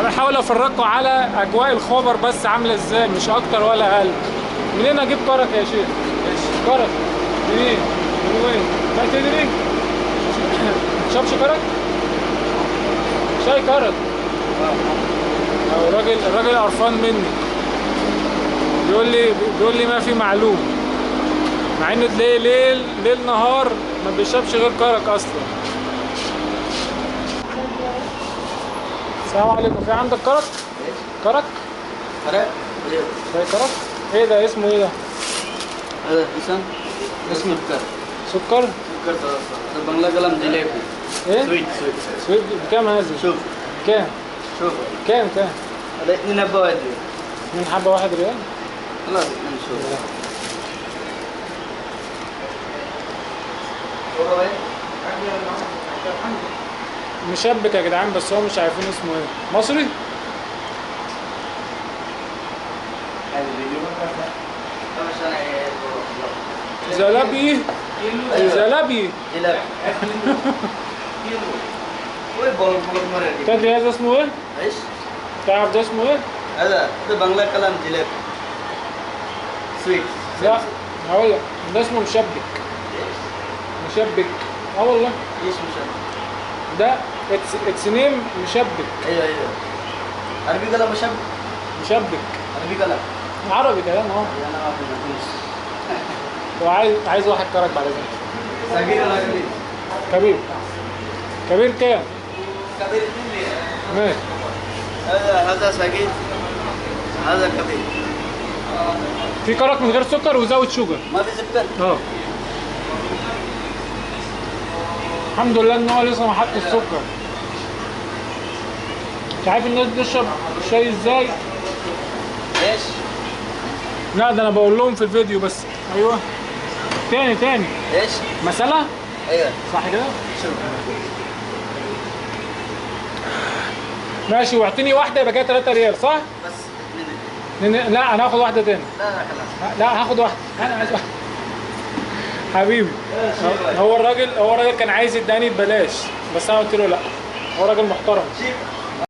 انا بحاول افرجكم على اجواء الخبر بس عامله ازاي، مش اكتر ولا اقل. منين اجيب كرك يا شيخ؟ كرك منين؟ من وين؟ ما تدري؟ تشربش كرك؟ شاي كرك. الراجل قرفان مني، بيقول لي ما في معلوم، مع انه تلاقيه ليل نهار ما بيشربش غير كرك اصلا. السلام عليكم، في عندك كرك؟ كرك؟ كرك؟ شاي كرك؟ ايه ده اسمه ايه ده؟ هذا اسم اسمه سكر. سكر؟ سكر هذا بنغلا كلام جليبي. ايه؟ sweet sweet sweet. بكام هذا؟ شوف كام؟ شوف كام كام؟ هذا 2 حبة 1 ريال. 2 حبة 1 ريال؟ خلاص نشوف. مشبك يا جدعان، بس هو مش عارفين اسمه ايه. مصري؟ زلابي. زلابي. تدري هذا اسمه ايه؟ ايش؟ تعرف ده اسمه ايه؟ هذا بنغلا كلام جليب. sweet. لا هقول لك ده اسمه مشبك. مشبك اه والله. ايش مشبك؟ ده it's name مشبك. ايوه ايوه عربي كلام مشبك. مشبك عربي كلام. عربي كلام اهو. انا ما فهمتش. هو عايز واحد كرك بعد اذنك. صغير ولا كبير؟ كبير. كبير كام؟ كبير 2 ريال. ماشي. هذا صغير، هذا كبير. في كرك من غير سكر وزود sugar. ما في سكر؟ اه. الحمد لله ان هو لسه ما حط السكر. مش عارف الناس بتشرب الشاي ازاي؟ ايش؟ لا ده انا بقول لهم في الفيديو بس. ايوه تاني تاني. ايش؟ مسألة؟ ايوه صح كده؟ شوف ماشي، واعطيني واحدة يبقى كده 3 ريال صح؟ بس 2. لا انا هاخد واحدة تاني. لا لا خلاص. لا هاخد واحدة، انا عايز واحدة. حبيبي هو الراجل كان عايز يداني ببلاش، بس انا قلت له لا، هو راجل محترم.